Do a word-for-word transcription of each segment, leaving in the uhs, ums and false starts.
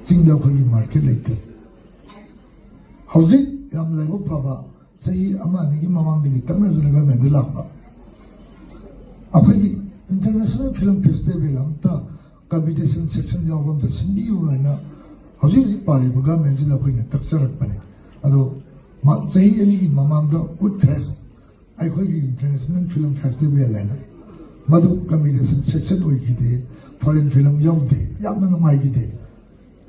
ꯆꯤꯡꯗ ꯑꯩꯈꯣꯏꯒꯤ ꯃꯥꯔꯀꯦꯠ ꯂꯩꯇꯦ꯫ ꯍꯧꯖꯤꯛ ꯌꯥꯝ ꯂꯥꯏꯕꯛ ꯐꯕ, ꯆꯍꯤ ꯑꯃ ꯑꯅꯤꯒꯤ ꯃꯃꯥꯡꯗꯒꯤ ꯇꯛꯅꯗꯨꯅ ꯒꯚꯔꯟꯃꯦꯟꯗ ꯂꯥꯛꯄ ꯑꯩꯈꯣꯏꯒꯤ ꯏꯟꯇꯔꯅꯦꯁꯅꯦꯜ ꯐꯤꯂꯝ ꯐꯦꯁꯇꯤꯚꯦꯜ ꯑꯝꯇ ꯀꯝꯄꯤꯇꯤꯁꯟ ꯁꯦꯛꯁꯟ ꯌꯥꯎꯕ ꯑꯝꯇ ꯁꯤꯟꯕꯤꯌꯨ ꯍꯥꯏꯅ ꯍꯧꯖꯤꯛ ꯍꯧꯖꯤꯛ ꯄꯥꯜꯂꯤꯕ ꯒꯚꯔꯟꯃꯦꯟꯁꯤꯗ ꯑꯩꯈꯣꯏꯅ ꯇꯛꯆꯔꯛꯄꯅꯤ꯫ ꯑꯗꯣ ꯃ-, ꯆꯍꯤ ꯑꯅꯤꯒꯤ ꯃꯃꯥꯡꯗ ꯎꯠꯈ꯭ꯔꯦ ꯑꯩꯈꯣꯏꯒꯤ ꯏꯟꯇꯔꯅꯦꯁꯅꯦꯜ ꯐꯤꯂꯝ ꯐꯦꯁꯇꯤꯚꯦꯜ ꯍꯥꯏꯅ꯫ ꯃꯗꯨ ꯀꯝꯄꯤꯇꯤꯁꯟ ꯁꯦꯛꯁꯟ ꯑꯣꯏꯈꯤꯗꯦ, ꯐꯣꯔꯦꯟ ꯐꯤꯂꯝ ꯌꯥꯎꯗꯦ, ꯌꯥꯝꯅ ꯅꯨꯡꯉꯥꯏꯈꯤꯗꯦ꯫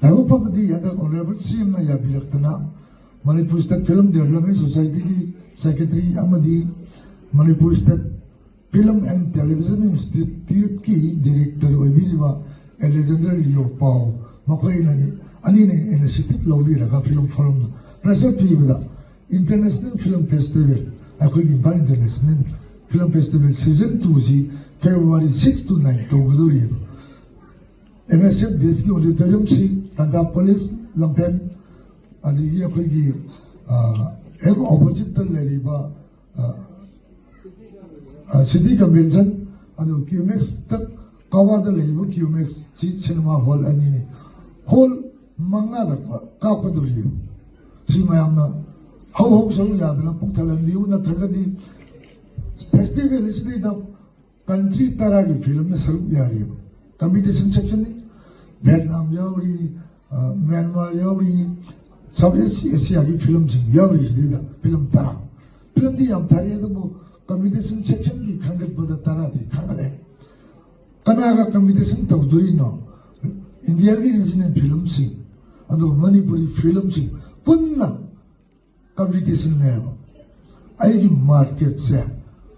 ꯂꯥꯏꯕꯛ ꯐꯕꯗꯤ ꯍꯟꯗꯛ ꯑꯣꯅꯔꯦꯕꯜ ꯁꯤ ꯑꯦꯝꯅ ꯌꯥꯕꯤꯔꯛꯇꯅ ꯃꯅꯤꯄꯨꯔ ꯁ꯭ꯇꯦꯠ ꯐꯤꯂꯝ ꯗꯤꯕꯦꯂꯞꯃꯦꯟ ꯁꯣꯁꯥꯏꯇꯤꯒꯤ ꯁꯦꯀ꯭ꯔꯦꯇꯔꯤ ꯑꯃꯗꯤ Manipur state film and television ꯏꯟꯁꯇꯤꯇ꯭ꯌꯨꯠꯀꯤ ꯗꯤꯔꯦꯛꯇꯔ ꯑꯣꯏꯕꯤꯔꯤꯕ ꯑꯦꯂꯦꯛꯖꯦꯟꯗꯔ ꯂꯤꯑꯣ ꯄꯥꯎ, ꯃꯈꯣꯏꯅ ꯑꯅꯤꯅ ꯏꯅꯤꯁꯤꯌꯦꯇꯤꯚ ꯂꯧꯕꯤꯔꯒ ꯐꯤꯂꯝ ꯐꯣꯔꯝ ꯄ꯭ꯔꯦꯁꯔ ꯄꯤꯕꯗ ꯏꯟꯇꯔꯅꯦꯁꯅꯦꯜ ꯐꯤꯂꯝ ꯐꯦꯁꯇꯤꯚꯦꯜ, ꯑꯩꯈꯣꯏꯒꯤ Imphal international film festival season ꯇꯨꯁꯤ ꯐꯦꯕ꯭ꯔꯨꯋꯥꯔꯤ ꯁꯤꯛꯁ ꯇꯨ ꯅꯥꯏꯟ ꯇꯧꯒꯗꯧꯔꯤꯕ ꯑꯦꯝ ꯑꯦꯁ ꯑꯦꯐ ꯗꯦꯁꯀꯤ ꯑꯣꯗꯤꯇꯣꯔꯤꯌꯝꯁꯤ ꯇꯥꯟꯖꯥ ꯄꯨꯂꯤꯁ ꯂꯝꯐꯦꯜ, ꯑꯗꯒꯤ ꯑꯩꯈꯣꯏꯒꯤ, ꯑ, ꯍꯦꯛ ꯑꯣꯄꯣꯖꯤꯠꯇ ꯂꯩꯔꯤꯕ, ꯑ, ꯑ, ꯁꯤꯇꯤ ꯀꯟꯚꯦꯟꯁꯟ, ꯑꯗꯨꯒ ꯀ꯭ꯌꯨꯃꯦꯛꯁꯇ, ꯀꯋꯥꯗ ꯂꯩꯔꯤꯕ ꯀ꯭ꯌꯨꯃꯦꯛꯁꯁꯤ ꯁꯤꯅꯦꯃꯥ ꯍꯣꯜ ꯑꯅꯤꯅꯤ꯫ ꯍꯣꯜ ꯃꯉꯥꯗ ꯀꯥꯞꯀꯗꯧꯔꯤ꯫ ꯁꯤ ꯃꯌꯥꯝꯅ ꯍꯧ ꯍꯧ ꯁꯔꯨꯛ ꯌꯥꯗꯅ ꯄꯨꯛ ꯊꯜꯍꯟꯕꯤꯌꯨ, ꯅꯠꯇ꯭ꯔꯒꯗꯤ ꯐꯦꯁꯇꯤꯚꯦꯜ ꯑꯁꯤꯗꯩꯗ ꯀꯟꯇ꯭ꯔꯤ ꯇꯔꯥꯒꯤ ꯐꯤꯂꯝꯅ ꯁꯔꯨꯛ ꯌꯥꯔꯤꯕ ꯀꯝꯄꯤꯇꯤꯁꯟ ꯁꯦꯛꯁꯟꯅꯤ꯫ ꯚꯦꯠꯅꯥꯝ ꯌꯥꯎꯔꯤ, ꯑ, ꯃ꯭ꯌꯥꯟꯃꯥꯔ ꯌꯥꯎꯔꯤ, ꯁꯥꯎꯠ ꯏꯁ ꯑꯦꯁꯤꯌꯥꯒꯤ ꯐꯤꯂꯝꯁꯤꯡ ꯌꯥꯎꯔꯤ ꯁꯤꯗꯩꯗ ꯐꯤꯂꯝ ꯇꯔꯥ꯫ ꯐꯤꯂꯝꯗꯤ ꯌꯥꯝ ꯊꯥꯔꯛꯑꯦ, ꯑꯗꯨꯕꯨ ꯀꯝꯄꯤꯇꯤꯁꯟ ꯁꯦꯛꯁꯟꯒꯤ ꯈꯟꯒꯠꯄꯗ ꯇꯔꯥꯗꯤ ꯈꯟꯒꯠꯂꯦ꯫ ꯀꯅꯥꯒ ꯀꯝꯄꯤꯇꯤꯁꯟ ꯇꯧꯗꯣꯔꯤꯅꯣ? ꯏꯟꯗꯤꯌꯥꯒꯤ ꯔꯤꯖꯅꯦꯜ ꯐꯤꯂꯝꯁꯤꯡ, ꯑꯗꯨꯒ ꯃꯅꯤꯄꯨꯔꯤ ꯐꯤꯂꯝꯁꯤꯡ ꯄꯨꯟꯅ ꯀꯝꯄꯤꯇꯤꯁꯟꯅꯦꯕ꯫ ꯑꯩꯒꯤ ꯃꯥꯔꯀꯦꯠꯁꯦ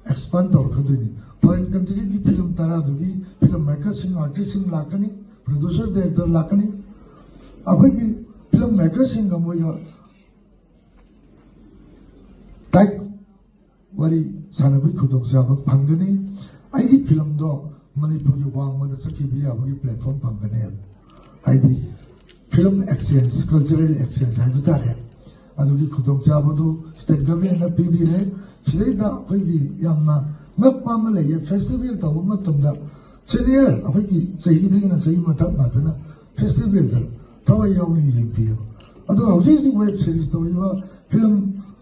ꯑꯦꯛꯁꯄꯥꯟ ꯇꯧꯔꯛꯀꯗꯣꯏꯅꯤ꯫ ꯐꯣꯔꯦꯟ ꯀꯟꯇ꯭ꯔꯤꯒꯤ ꯐꯤꯂꯝ ꯇꯔꯥꯗꯨꯒꯤ ꯐꯤꯂꯝ ꯃꯦꯀꯔꯁꯤꯡ, ꯑꯥꯔꯇꯤꯁꯁꯤꯡ ꯂꯥꯛꯀꯅꯤ, ꯄ꯭ꯔꯣꯗ꯭ꯌꯨꯁꯔ ꯗꯥꯏꯔꯦꯛꯇꯔ ꯂꯥꯛꯀꯅꯤ꯫ ꯑꯩꯈꯣꯏꯒꯤ ꯐꯤꯂꯝ ꯃꯦꯀꯔꯁꯤꯡꯒ ꯃꯣꯏꯒ ꯇꯥꯏ ꯋꯥꯔꯤ ꯁꯥꯟꯅꯕꯒꯤ ꯈꯨꯗꯣꯡꯆꯥꯕ ꯐꯪꯒꯅꯤ꯫ ꯑꯩꯒꯤ ꯐꯤꯂꯝꯗꯣ ꯃꯅꯤꯄꯨꯔꯒꯤ ꯋꯥꯡꯃꯗ ꯆꯠꯈꯤꯕ ꯌꯥꯕꯒꯤ ꯄ꯭ꯂꯦꯠꯐꯣꯝ ꯐꯪꯒꯅꯤ꯫ ꯍꯥꯏꯗꯤ ꯐꯤꯂꯝ ꯑꯦꯛꯁꯆꯦꯟꯖ, ꯀꯜꯆꯔꯦꯜ ꯑꯦꯛꯁꯆꯦꯟꯖ ꯍꯥꯏꯕ ꯇꯥꯔꯦ, ꯑꯗꯨꯒꯤ ꯈꯨꯗꯣꯡꯆꯥꯕꯗꯨ ꯁ꯭ꯇꯦꯠ ꯒꯚꯔꯟꯃꯦꯟꯠꯅ ꯄꯤꯕꯤꯔꯦ꯫ ꯁꯤꯗꯩꯗ ꯑꯩꯈꯣꯏꯒꯤ ꯌꯥꯝꯅ ꯉꯛꯄ ꯑꯃ ꯂꯩꯌꯦ, ꯐꯦꯁꯇꯤꯚꯦꯜ ꯇꯧꯕ ꯃꯇꯝꯗ ꯁꯦꯅꯤꯌꯔ, ꯑꯩꯈꯣꯏꯒꯤ ꯆꯍꯤꯗꯒꯤꯅ ꯆꯍꯤ ꯃꯊꯛ ꯉꯥꯛꯇꯅ ꯐꯦꯁꯇꯤꯚꯦꯜꯗ ꯊꯋꯥꯏ ꯌꯥꯎꯅ ꯌꯦꯡꯕꯤꯌꯨ꯫ ꯑꯗꯨꯒ ꯍꯧꯖꯤꯛ ꯍꯧꯖꯤꯛ ꯋꯦꯕ ꯁꯤꯔꯤꯁ ꯇꯧꯔꯤꯕ ꯐꯤꯂꯝ,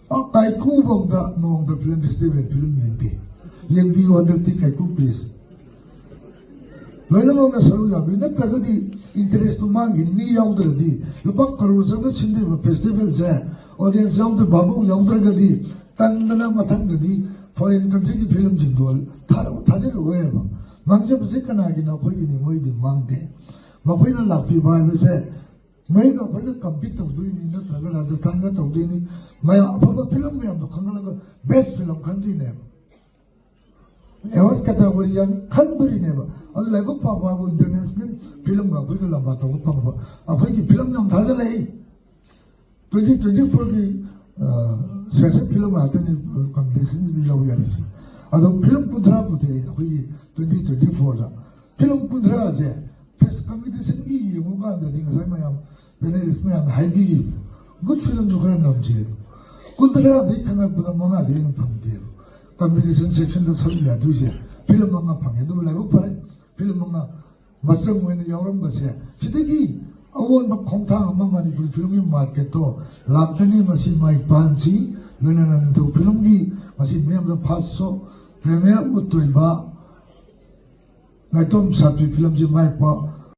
ꯑ, ꯀꯥꯏꯀꯨꯐꯥꯎꯗ ꯅꯣꯡꯃꯗ ꯐꯤꯂꯝ ꯐꯦꯁꯇꯤꯚꯦꯜ ꯐꯤꯂꯝ ꯌꯦꯡꯗꯦ꯫ ꯌꯦꯡꯕꯤꯌꯨ ꯍꯟꯗꯛꯇꯤ ꯀꯥꯏꯀꯨ ꯄ꯭ꯂꯤꯁ꯫ ꯂꯣꯏꯅꯃꯛꯅ ꯁꯔꯨꯛ ꯌꯥꯕꯤꯌꯨ, ꯅꯠꯇ꯭ꯔꯒꯗꯤ ꯏꯟꯇꯔꯦꯁꯇꯨ ꯃꯥꯡꯈꯤꯅꯤ꯫ ꯃꯤ ꯌꯥꯎꯗ꯭ꯔꯗꯤ, ꯂꯨꯄꯥ ꯀꯔꯣꯔ ꯆꯪꯅ ꯁꯤꯟꯗꯣꯏꯕ ꯐꯦꯁꯇꯤꯚꯦꯜꯁꯦ ꯑꯣꯗꯤꯌꯦꯟꯁ ꯌꯥꯎꯗ꯭ꯔ, ꯚꯥꯕꯣꯛ ꯌꯥꯎꯗ꯭ꯔꯒꯗꯤ ꯇꯟꯗꯅ ꯃꯊꯪꯗꯗꯤ ꯐꯣꯔꯦꯟ ꯀꯟꯇ꯭ꯔꯤꯒꯤ ꯐꯤꯂꯝꯁꯤꯡꯗꯣ ꯊꯥꯔꯛ-, ꯊꯥꯖꯤꯜꯂꯛꯑꯣꯏꯕ꯫ ꯃꯥꯡꯖꯕꯁꯦ ꯀꯅꯥꯒꯤꯅꯣ? ꯑꯩꯈꯣꯏꯒꯤꯅꯤ, ꯃꯣꯏꯗꯤ ꯃꯥꯡꯗꯦ꯫ ꯃꯈꯣꯏꯅ ꯂꯥꯛꯄꯤꯕ ꯍꯥꯏꯕꯁꯦ ꯃꯣꯏꯒ ꯑꯩꯈꯣꯏꯒ ꯀꯝꯄꯤꯠ ꯇꯧꯗꯣꯏꯅꯤ, ꯅꯠꯇ꯭ꯔꯒ ꯔꯥꯖꯁꯊꯥꯟꯒ ꯇꯧꯗꯣꯏꯅꯤ꯫ ꯃꯌꯥꯝ ꯑꯐꯕ ꯐꯤꯂꯝ ꯃꯌꯥꯝꯗꯣ ꯈꯪꯍꯜꯂꯒ ꯕꯦꯁ ꯐꯤꯂꯝ ꯈꯟꯗꯣꯏꯅꯦꯕ꯫ ꯑꯦꯋꯥꯔꯗ ꯀꯦꯇꯥꯒꯣꯔꯤ ꯌꯥꯝ ꯈꯟꯗꯣꯔꯤꯅꯦꯕ꯫ ꯑꯗꯨ ꯂꯥꯏꯕꯛ ꯐꯕ ꯍꯥꯏꯕꯨ ꯏꯟꯇꯔꯅꯦꯁꯅꯦꯜ ꯐꯤꯂꯝꯒ ꯑꯩꯈꯣꯏꯒ ꯂꯝꯕꯥ ꯇꯧꯕ ꯐꯪꯕ꯫ ꯑꯩꯈꯣꯏꯒꯤ ꯐꯤꯂꯝ ꯌꯥꯝ ꯊꯥꯖꯜꯂꯛꯏ꯫ ꯇ꯭ꯋꯦꯟꯇꯤ ꯇ꯭ꯋꯦꯟꯇꯤ ꯐꯣꯔꯒꯤ ꯁꯦꯁꯟ ꯐꯤꯂꯝ ꯉꯥꯛꯇꯅꯤ ꯀꯝꯄꯤꯇꯤꯁꯟꯁꯤꯗ ꯌꯥꯎ ꯌꯥꯔꯤꯁꯦ꯫ ꯑꯗꯣ ꯐꯤꯂꯝ ꯀꯨꯟꯊ꯭ꯔꯥ ꯄꯨꯊꯣꯛꯑꯦ ꯑꯩꯈꯣꯏꯒꯤ ꯇ꯭ꯋꯦꯟꯇꯤ ꯇ꯭ꯋꯦꯟꯇꯤ ꯐꯣꯔꯗ꯫ ꯐꯤꯂꯝ ꯀꯨꯟꯊ꯭ꯔꯥꯁꯦ ꯐꯦꯁ ꯀꯝꯄꯤꯇꯤꯁꯟꯒꯤ ꯌꯦꯡꯉꯨ ꯀꯥꯟꯗꯗꯤ ꯉꯁꯥꯏ ꯃꯌꯥꯝ ꯄꯦꯅꯦꯂꯤꯁ ꯃꯌꯥꯝꯅ ꯍꯥꯏꯕꯤꯈꯤꯕꯗꯣ, ꯒꯨꯗ ꯐꯤꯂꯝꯁꯨ ꯈꯔ ꯅꯝꯁꯦ꯫ ꯀꯨꯟꯊ꯭ꯔꯥꯗꯒꯤ ꯈꯪꯉꯛꯄꯗ ꯃꯉꯥꯗꯒꯤ ꯍꯦꯟꯅ ꯐꯪꯗꯦꯕ꯫ ꯀꯝꯄꯤꯇꯤꯁꯟ ꯁꯦꯛꯁꯟꯗ ꯁꯔꯨꯛ ꯌꯥꯗꯣꯏꯁꯦ ꯐꯤꯂꯝ ꯃꯉꯥ ꯐꯪꯉꯦ꯫ ꯑꯗꯨꯕꯨ ꯂꯥꯏꯕꯛ ꯐꯔꯦ, ꯐꯤꯂꯝ ꯃꯉꯥ ꯃꯆꯪ ꯑꯣꯏꯅ ꯌꯥꯎꯔꯝꯕꯁꯦ ꯁꯤꯗꯒꯤ ꯑꯑꯣꯟꯕ ꯈꯣꯡꯊꯥꯡ ꯑꯃ ꯃꯅꯤꯄꯨꯔꯤ ꯐꯤꯂꯝꯒꯤ ꯃꯥꯔꯀꯦꯠꯇꯣ ꯂꯥꯛꯀꯅꯤ꯫ ꯃꯁꯤ ꯃꯥꯏ ꯄꯥꯛꯍꯟꯁꯤ꯫ ꯂꯣꯏꯅꯅ ꯅꯤꯡꯊꯧ ꯐꯤꯂꯝꯒꯤ ꯉꯁꯤ ꯃꯤꯌꯥꯝꯗ ꯐꯥꯔꯁ ꯁꯣ ꯄ꯭ꯔꯤꯃꯤꯌꯔ ꯎꯠꯇꯣꯔꯤꯕ ꯅꯥꯏꯇꯣꯝ ꯁꯥꯠꯄꯤ ꯐꯤꯂꯝꯁꯤ ꯃꯥꯏ ꯄꯥꯛ